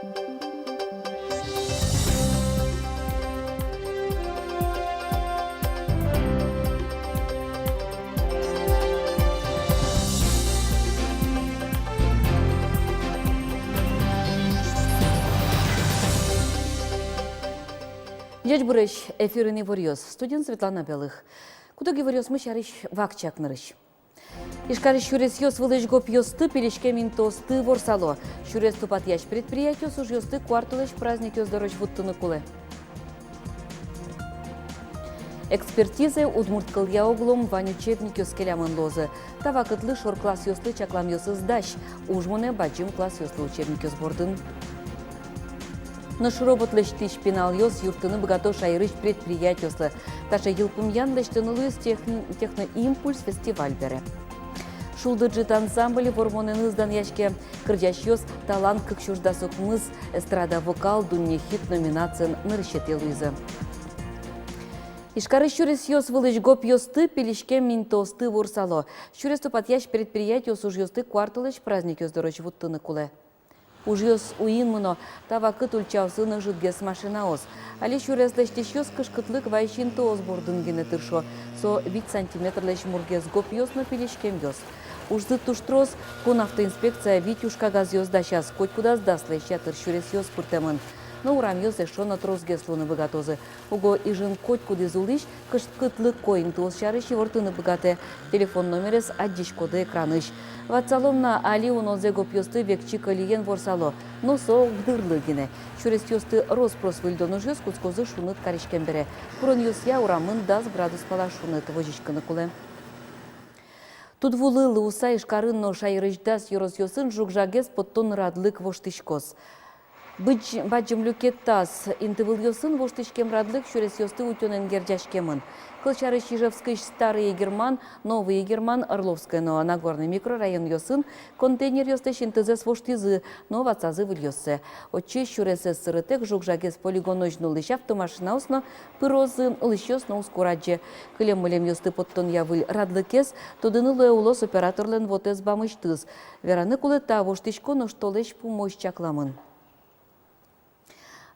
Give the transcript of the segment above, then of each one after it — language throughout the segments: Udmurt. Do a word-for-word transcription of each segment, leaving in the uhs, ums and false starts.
Ӟечбуресь! Эфирын иворъёс. Студиын Светлана Белых. Кудог иворъёсмы сярысь вакчияк нырысь. Ижкарысь сюресъёс вылысь гопъёсты пилиськем интыосты ворсало. Сюрес тупатъясь предприятиос ужъёсты куартолэзь праздникъёс дорозь вуттыны кулэ. Экспертизае удмурт кылъя оглом вань учебникъёс келямын луозы. Та вакытлы шор классъёслы чакламъёсыз дась. Уж мынэ бадӟым классъёслы учебникъёс бордын. Нош робот лэсьтӥсь пиналъёс юрттыны быгато шаерысь предприятиослы. Таӵе йылпумъян лэсьтыны луиз техн-, «Техноимпульс» фестиваль бере. «Шулдыр ӝыт» ансамбль Вормонэныз данъяське. Кырӟасьёс «Талант кык сюрс дас укмыс» эстрада-вокал дунне хит номинациын нырысетӥ луизы. Ижкарысь сюресъёс вылысь гопъёсты пилиськем интыосты ворсало. Сюрес тупатъясь предприятиос ужъёсты куартолэзь праздникъёс дорозь вуттыны кулэ. Ужъёс уин мыно, та вакыт ульчаосын ӧжытгес машинаос. Али сюрес лэсьтӥсьёс кышкытлык вайись интыос бордын гинэ тыршо. Со вить сантиметрлэсь мургес гопъёс но пилиськемъёс. Ужзы туж трос. Кун автоинспекция вить ужкагазъёс дасяз, котькудаз даслэсь ятыр сюресъёс пыртэмын. Но урамъёс эшшо но тросгес луыны быгатозы. Уго Ижын котькудӥз улӥсь кышкытлыко интыос сярысь ивортыны быгатэ. Телефон номерез адӟиськоды экранысь. Ватсалом на, али унозэ гопъёсты векчи кӧльыен ворсало, но со огдырлы гинэ. Сюресъёсты рос-прос выльдон ужъёс кутскозы шуныт кариськем бере. Куронъёсъя, урамын дас градус пала шуныт, возиськыны кулэ. Тудвулы луыса Ижкарын но шаерысь дас ёросъёсын жуг-жагез поттон радлык воштӥськоз. Быдӟ-, бадӟым люкетаз интывылъёсын воштӥськем радлык сюресъёсты утёнэн герӟаськемын. Кылсярысь, Ижевскысь Старый Игерман, Новый Игерман, Орловское но Нагорный микрорайонъёсын контейнеръёслэсь интызэс воштӥзы но ватсазы выльёссэ. Отчы сюресэз сырытэк жуг-жагез полигонозь нуллӥсь автомашинаос но пырозы, улӥсьёс но уз курадӟе. Кылем-мылемъёсты поттонъя выль радлыкез, тодыны луэ, улос операторлэн вотэс бамысьтыз. Вераны кулэ, та воштӥськон оштолэзь пумозь чакламын.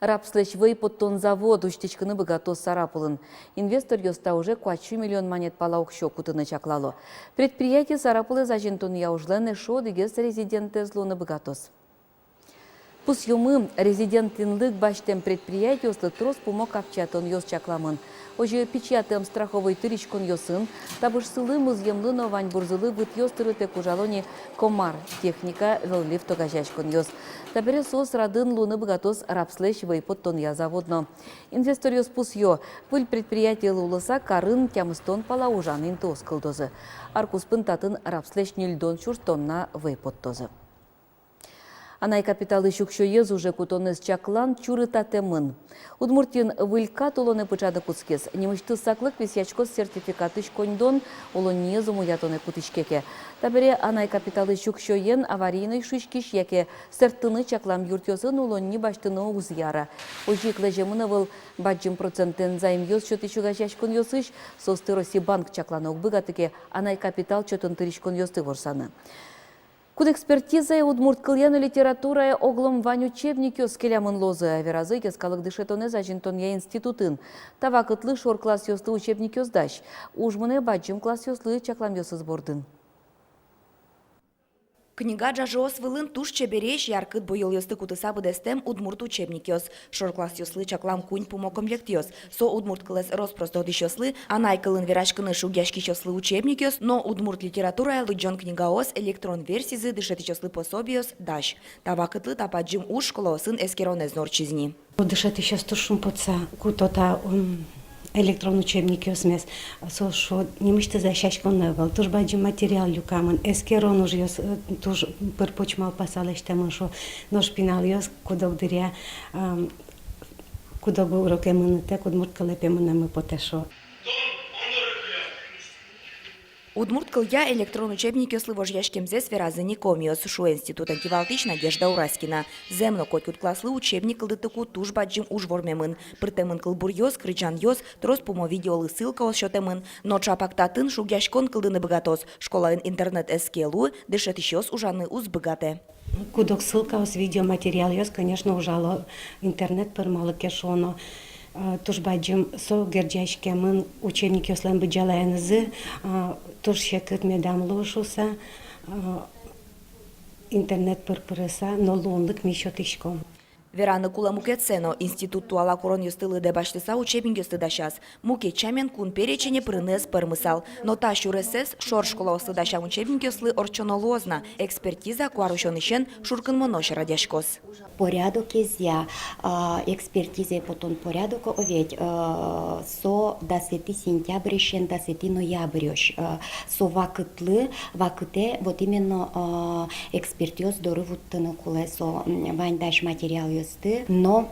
Рапслэсь вӧй поттон завод усьтӥськыны быгатоз Сарапулын. Инвесторъёс та уже куать сю миллион манет пала уксё кутыны чаклало. Предприятие Сарапулэз азинтонъя ужлэн эшшо одӥгез резидентэз луыны быгатоз. Пусъёмы, резидент инлык басьтэм предприятиослы трос пумо капчиятонъёс чакламын. Озьы пичиятэм страховой тыриськонъёсын, табышсылы, музъемлы но ваньбурзылы вытъёс тырытэк ужало ни «Комар» техника, вӧллифт огазеяськонъёс. Табере соос радын луыны быгатоз рапслэсь вӧй поттонъя завод но. Инвесторъёс пусъё: выль предприятиелы улыса, карын тямыстон пала ужан интыос кылдозы. Ар куспын татын рапслэсь ньыльдон сюрс тонна вӧй поттозы. Анай капиталысь уксёез уже кутонэз чаклан чурытатэмын. Удмуртиын выль кат улонэ пыӵаны кутскиз. Нимысьтыз саклык висъяськоз сертификатысь коньдон, улонниез умоятонэ кутӥське ке. Табере анай капиталысь уксёен аварийной шуиськись яке сэрттыны чаклам юртъёсын улонни басьтыны уз яра. Озьы ик лэземын ӧвӧл бадӟым процентэн займъёс сётӥсь огазеяськонъёсысь, соосты Россибанк чакланы уг быгаты ке, анай капитал чотын тыриськонъёсты ворсаны. Куд экспертизае, удмурт кылъя но литературая оглом вань учебникъёс келямын луозы, веразы йӧскалык дышетонэз азинтонъя институтын. Та вакытлы шор классъёслы учебникъёс дась. Уж мынэ бадӟым классъёслы чакламъёсыз бордын. Книга ӝажыос вылын туж чебересь, яркыт буёлъёсты кутыса быдэстэм удмурт учебникъёс. Шор классъёслы чаклам куинь пумо комплектъёс. Со удмурт кылэз рос-прос тодӥсьёслы, анай кылын вераськыны шугъяськисьёслы учебникъёс но удмурт литературая лыдӟон книгаос, электрон версизы дышетӥсьёслы пособиос дась. Та вакытлы та бадӟым уж школаосын эскеронэз но ортчиз ни. Дышетӥсьёс туж шумпотыса куто та, м, электрон учебникъёсмес. Соос шуо, нимысьтыз дасяськон ӧвӧл, туж бадӟым материал люкамын, эскерон ужъёс, э, туж пыр-поч малпаса лэсьтэмын, шуо, нош пиналъёс куд-ог дыръя, ам, куд-ог уроке мынытэк удмурт кылэ пе мынэммы потэ, шуо. Удмурт кылъя электрон учебникъёслы вожъяськемзэс веразы ни комиос, шуэ институтын кивалтӥсь Надежда Ураськина. Зэм но, котькуд класслы учебник кылдытыку туж бадӟым уж вормемын. Пыртэмын кылбуръёс, кырӟанъёс, трос пумо видеолы ссылкаос сётэмын. Но чапак татын шугъяськон кылдыны быгатоз. Школаын интернет ӧз ке луы, дышетӥсьёс ужаны уз быгатэ. Куд-ог ссылкаос, видеоматериалъёс, конечно, ужало интернет пыр, малы ке шуоно, э, туж бадӟым со герӟаськемын учебникъёслэн быдӟалаенызы, э, туж секыт медам луы шуыса, э, интернет пыр пырыса, но луонлык ми сётӥськом. Вераны кулэ мукетсэ но: институт туала куронъёсты лыдэ басьтыса учебникъёсты дасяз. Мукет сямен, кун перечене пырыны ӧз пӧрмысал. Но та сюрессэс шор школаослы дасям учебникъёслы ортчоно луоз на. Экспертиза куар усёнысен шуркынмонозь радъяськоз. Порядокезъя, а, экспертизае потон порядок, о, ведь, э, со дасэтӥ сентябрьысен дасэтӥ ноябрьёзь, э, со вакытлы, вакытэ вот именно, э, экспертъёс доры вуттыны кулэ со, м, вань дась материалъёсты, но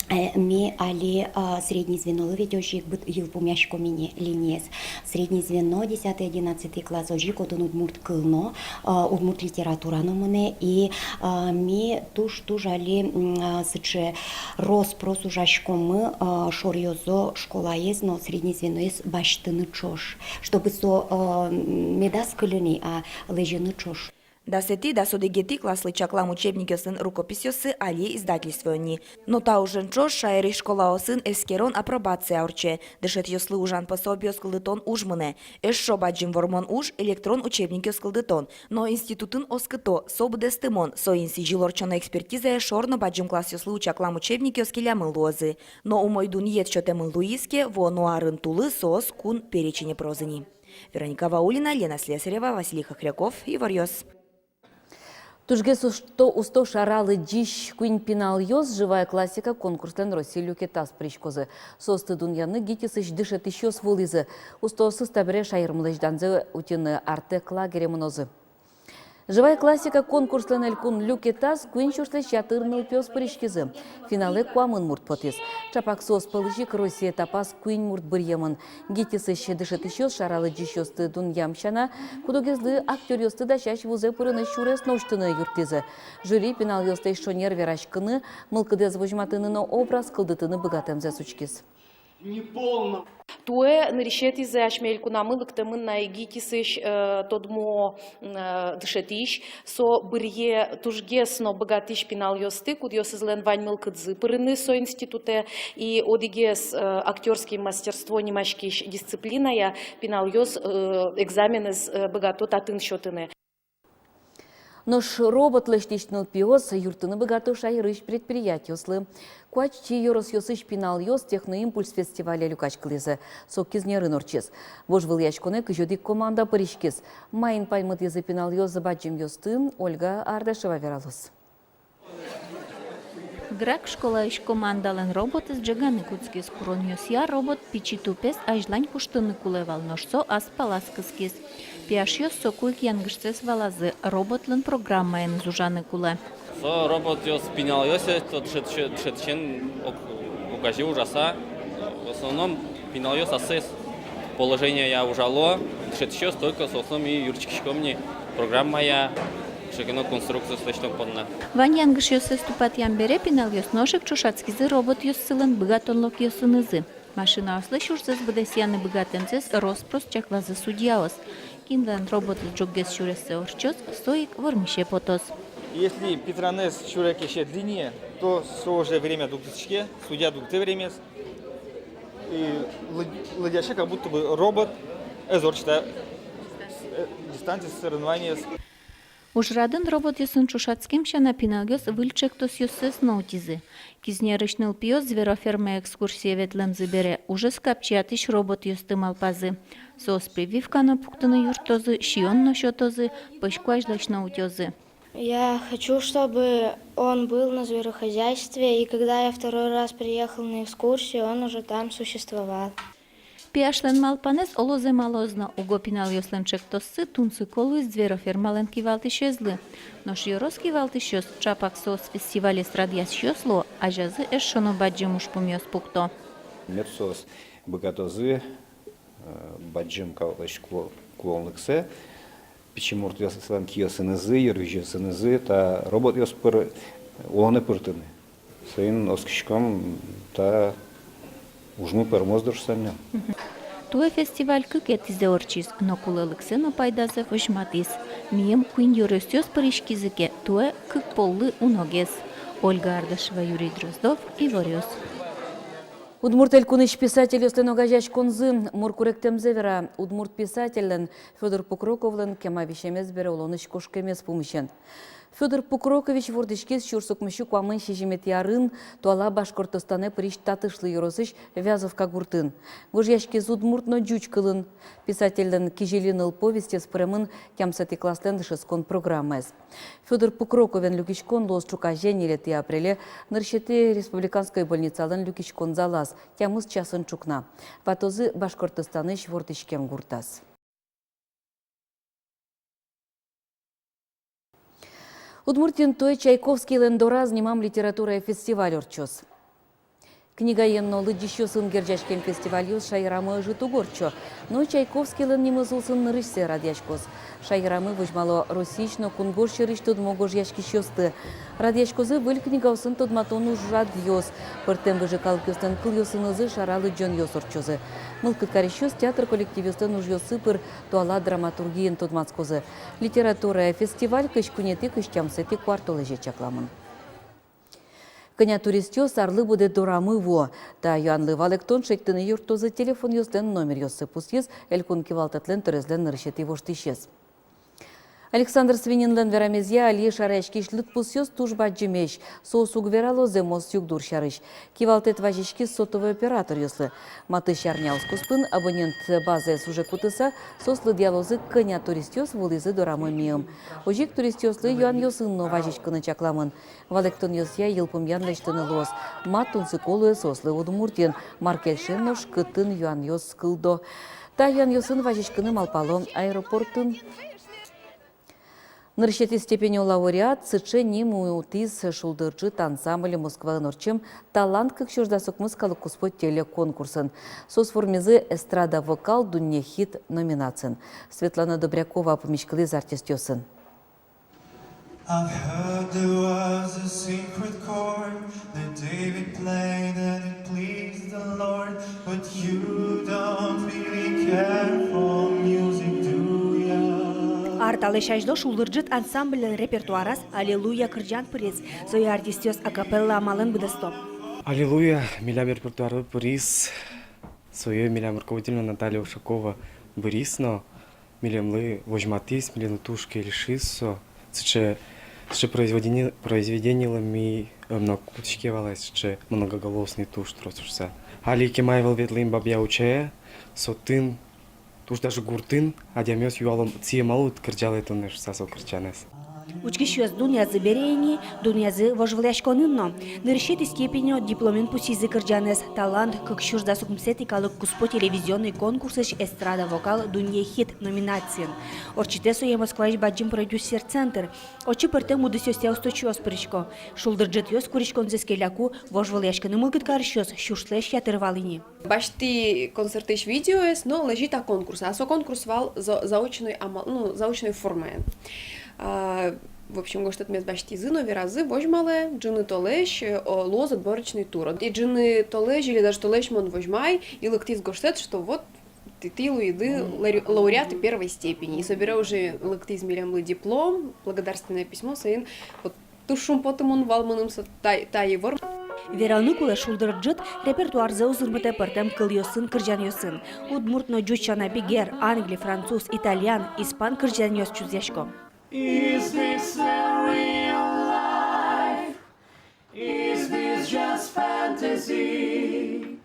Э, ми али, а, средней звенолы ведь озьы ик быт-, йылпумъяськом ини линиез. Средней звено, десятый, одиннадцатый класс, озьы ик отын удмурт кыл но, а, удмурт литература но мынэ, и, а, ми туж-туж али, м, а, сыӵе рос-прос ужаськомы, а, шоръёзо школаез но средней звеноез басьтыны ӵош, чтобы со, а, м, медаз кыльы ни, а лэзьыны ӵош. Дасэтӥ, дас одӥгетӥ класслы чаклам учебникъёслэн рукописьёссы али издательствоын ни. Но та ужен ӵош шаерысь школаосын эскерон, апробация ортче, дышетӥсьёслы ужан пособиос кылдытон уж мынэ. Эшшо бадӟым вормон уж — электрон учебникъёс кылдытон. Но институтын оскыто: со быдэстымон, соин сӥзьыл ортчоно экспертизае шор но бадӟым классъёслы чаклам учебникъёс келямын луозы. Но умой дунъет сётэмын луиз ке, вуоно арын тулыс соос кун перечене пырозы ни. Вероника Ваулина, Лена Слесарева, Василий Хохряков, «Иворъёс». Тужгес усто, усто шара лыдӟись куинь пиналъёс «Живая классика» конкурслэн Россия люкетаз пыриськозы. Соосты дунъяны ГИТИС-ысь дышетӥсьёс вуылӥзы. Устоосыз табере шаермылэсь данзэ утьыны «Артек» лагере мынозы. «Живая классика» конкурслэн элькун люкетаз куинь сюрслэсь ятыр нылпиос пыриськизы. Финалэ куамын мурт потӥз. Чапак соос пӧлысь ик Россия этапаз куинь мурт быръемын. ГИТИС-ысь дышетӥсьёс шара лыдӟисьёсты дунъям сяна, куд-огезлы актёръёсты дасясь вузэ пырыны сюрес но усьтыны юрттӥзы. Жюри пиналъёслэсь шонер вераськыны, мылкыдэз возьматыны но образ кылдытыны быгатэмзэс учкиз. Туэ нырысетӥзэ асьме элькунамы лыктэмын на ГИТИС-ысь, э, тодмо, э, дышетӥсь. Со быръе тужгес но быгатӥсь пиналъёсты, кудъёсызлэн вань мылкыдзы пырыны со институтэ. И одӥгез, э, актёрский мастерство нимаськись дисциплиная пиналъёс, э, экзаменэз, э, быгато татын сётыны. Нош робот лэсьтӥсь нылпиос юрттыны быгато шаерысь предприятиослы. Куать ёросъёсысь пиналъёс «Техноимпульс» фестивале люкаськылӥзы. Со Кизнерын ортчиз. Вожвылъяськонэ кызь одӥг команда пыриськиз. Маин паймытӥзы пиналъёс бадӟымъёсты, Ольга Ардашева вералоз. Грак школаысь командалэн роботэз ӝеганы кутскиз. Куронъёсъя робот пичи тупез азьлань куштыны кулэ вал, нош со ас палаз кыскиз. Пияшъёс соку ик янгышсэс валазы: роботлэн программаеныз ужаны кулэ. Со роботъёс пиналъёс, э, то дышетӥсьёс, дышетӥсьёс ог-, огазьы ужаса. В основном пиналъёс асьсэос положенияя ужало, дышетӥсьёс только, в основном, и юрттӥськом ни программая, кыӵе ке но конструкциос лэсьтон понна. Вань янгышъёссэс тупатъям бере пиналъёс нош ик ӵошатскизы роботъёссылэн быгатонлыкъёсынызы. Машинаослэсь ужзэс быдэсъяны быгатэмзэс рос-прос чаклазы судьяос. Кинлэн роботыз ӝоггес сюрессэ ортчоз, со ик вормисе потоз. Если питранэз сюре ке сьӧд линие, то со уже время дугдӥське, судья дугдытэ времяез. И лы-, лыдъяське, как будто бы робот ӧз ортчыта, э, дистанциез, соревнованиез. Ужрадын роботъёсын ӵошатскем сяна пиналъёс выль ӵектосъёссэс но утизы. Кизнерысь нылпиос зверофермае экскурсие ветлэмзы бере ужез капчиятӥсь роботъёсты малпазы. Соос прививка но пуктыны юрттозы, сиён но сётозы, пӧсь куазьлэсь но утёзы. Я хочу, чтобы он был на зверохозяйстве, и когда я второй раз приехал на экскурсию, он уже там существовал. Пияшлэн малпанэз оло зэмалоз но, уго пиналъёслэн ӵектоссы тунсыко луиз зверофермалэн кивалтӥсезлы. Нош ёрос кивалтӥсьёс, чапак соос фестивалез радъясьёс луо, азязы эшшо но бадӟым ужпумъёс пукто. Мед соос быгатозы, э, бадӟым калыклэсь куло-, кулонлыксэ, пичи муртъёслэн киосынызы, йырвизьёсынызы та роботъёс пыр улонэ пыртыны. Соин оскиськом, та ужмы пӧрмоз, дыр, со милям. Туэ фестиваль кыкетӥзэ ортчиз, но кулэлыксэ но пайдазэ возьматӥз. Мием куинь ёросъёс пыриськизы ке, туэ кык поллы уногес. Ольга Ардашева, Юрий Дроздов, «Иворъёс». Удмурт Элькунысь писательёслэн огазеяськонзы мур куректэмзэ вера удмурт писательлэн Фёдор Пукроковлэн кема висемез бере улонысь кошкемез пумысен. Фёдор Пукрокович вордӥськиз сюрс укмыссю куамын сизьыметӥ арын туала Башкортостанэ пырись Татышлы ёросысь Вязовка гуртын. Гожъяськиз удмурт но ӟуч кылын. Писательлэн «Кизили ныл» повестез пыремын тямысэтӥ класслэн дышетскон программаез. Фёдор Пукроковен люкиськон луоз ӵуказе, ньылетӥ апреле, нырысетӥ республиканской больницалэн люкиськон залаз, тямыс часын ӵукна. Ватозы Башкортостанысь вордӥськем гуртаз. Удмуртиын туэ Чайковскийлэн «Дораз» нимам литературая фестиваль ортчоз. Книгаен но лыдӟисьёсын герӟаськем фестивальёс шаерамы ӧжыт уг ортчо, но Чайковскийлэн нимыз улсын нырысьсэ радъяськоз. Шаерамы возьмало Россиысь но кунгож сьӧрысь тодмо гожъяськисьёсты. Радъяськозы выль книгаосын тодматон ужрадъёс, пӧртэм выжы калыкъёслэн кылъёсынызы шара лыдӟонъёс ортчозы. Мылкыд карисьёс театр коллективъёслэн ужъёссы пыр туала драматургиен тодматскозы. Литературая фестиваль кызь куинетӥ, кызь тямысэтӥ куартолэзе чакламын. Кӧня туристъёс арлы быдэ дорамы вуо? Та юанлы валэктон шедьтыны юрттозы телефонъёслэн номеръёссы, пусйиз Элькун кивалтэтлэн тӧрезлэн нырысетӥ воштӥсез. Александр Свининлэн верамезъя, али шараяськись лыдпусъёс туж бадӟымесь, соос уг верало зэмос югдур сярысь. Кивалтэт вазиськиз сотовой операторъёслы. Матысь арняос куспын абонент базаез уже кутыса, соос лыдъялозы, кӧня туристъёс вуылӥзы дорамы миым. Озьы ик туристъёслы юанъёсын но вазиськыны чакламын. Валэктонъёсъя, йылпумъян лэсьтыны луоз, ма тунсыко луэ соослы Удмуртиын, мар кельше, нош кытын юанъёс кылдо. Та юанъёсын вазиськыны малпало аэропортын. Нырысетӥ степеньё лауреат сыӵе ним утӥз «Шулдыр ӝыт» ансамбль Москваын ортчем «Талант кык сюрс дас укмыс» калык куспо телеконкурсын. Соос вормизы «Эстрада-вокал дунне хит» номинациын. Светлана Добрякова пумиськылӥз артистъёсын. I've heard there was a secret chord that David played and it pleased the Lord, but you don't really care for music, do ya? Ар талэсь азьло «Шулдыр ӝыт» ансамбльлэн репертуараз «Аллилуйя» кырӟан пыриз, сое артистъёс акапелла амалэн быдэсто. «Аллилуйя» милям репертуармы пыриз. Сое милям руководительмы Наталья Ушакова быриз но милемлы возьматӥз, милемлы туж кельшиз со. Сыӵе, сыӵе произведени-, произведенилы ми ӧм но кутӥське вал ай, сыӵе многоголосный туж трос шуса. Али кема ӧвӧл ветлӥм Бабья-Учае, со тын туж даже гуртын адямиос юало: «Сие малы уд кырӟалэ туннэ?» — шуса со кырӟанэз. Учкисьёс дунъязы бере ини, дунъязы вожвылъяськонын но. Нырысетӥ степеньё дипломен пусйизы кырӟанэз «Талант кык сюрс дас укмысэтӥ калык куспо телевизионный конкурсысь «Эстрада-вокал дунне хит» номинациын. Ортчытэ сое Москваысь бадӟым продюсер центр. Отчы пӧртэм удысъёсъя усточиос пырисько. «Шулдыр ӝытъёс» куриськонзэс келяку, вожвылъяськыны мылкыд карисьёс сюрслэсь ятыр вал ини. Басьтӥ концертысь видеоез но лэзи та конкурсэ. А со конкурс вал за-, заочной амал, ну, заочной формаен. А, в общем, гожтэтмес басьтӥзы но веразы: возьмалэ ӝыны толэзь, э, о, луоз отборочный тур. И ӝыны толэзь или даже толэзь мон возьмай, и лыктӥз гожтэт, что вот тӥ, тӥ луиды лауре-, лауреаты первой степени. И собере уже лыктӥз милемлы диплом, благодарственное письмо, соин вот туж шумпотымон вал мыным со та, та ивор. Вераны кулэ, «Шулдыр ӝыт» репертуарзэ узырмытэ пӧртэм кылъёсын кырӟанъёсын. Удмурт но ӟуч сяна бигер, англи, француз, итальян, испан кырӟанъёс чузъясько. Is this a real life? Is this just fantasy?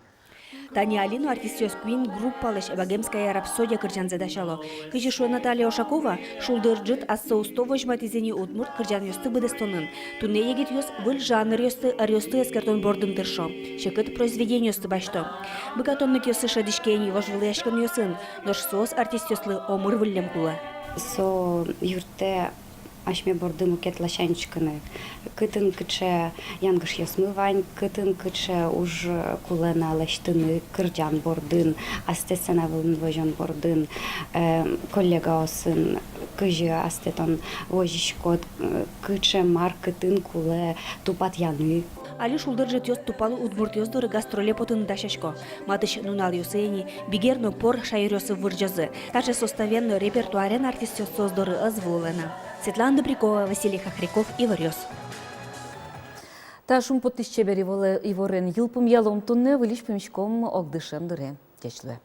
Тани али но артистъёс куинь группалэсь «Богемская рапсодия» кырӟанзэ дасяло. Кызьы шуэ Наталья Ушакова, «Шулдыр ӝыт» ассэ усто возьматӥз ини удмурт кырӟанъёсты быдэстонын. Туннэ егитъёс выль жанръёсты, ӧръёсты эскертон бордын тыршо, секыт произведениосты басьто. Быгатонлыкъёссы шӧдӥське ини вожвылъяськонъёсын, нош соос артистъёслы омыр выллем кулэ. Со юрттэ асьме борды мукет ласянь учкыны. Кытын кыӵе янгышъёсмы вань, кытын кыӵе уж кулэ на лэсьтыны кырӟан бордын, астэ сцена вылын возён бордын, э, коллегаосын кызьы астэ тон возиськод, э, кыӵе мар кытын кулэ тупатъяны. Али шулдыр ӝытъёс тупал удмуртъёс доры гастроле потыны дасясько. Матысь нуналъёсы ини «Бигер» но «Пор» шаеръёсы вырӟозы. Таӵе составен но репертуарен артистъёс соос доры ӧз вуылэ на. Светлана Добрякова, Василий Хохряков, «Иворъёс». Та шумпоттӥсь чебер иворе-, иворен йылпумъялом туннэ, выльысь пумиськом огдышем дыре. Ӟеч луэ.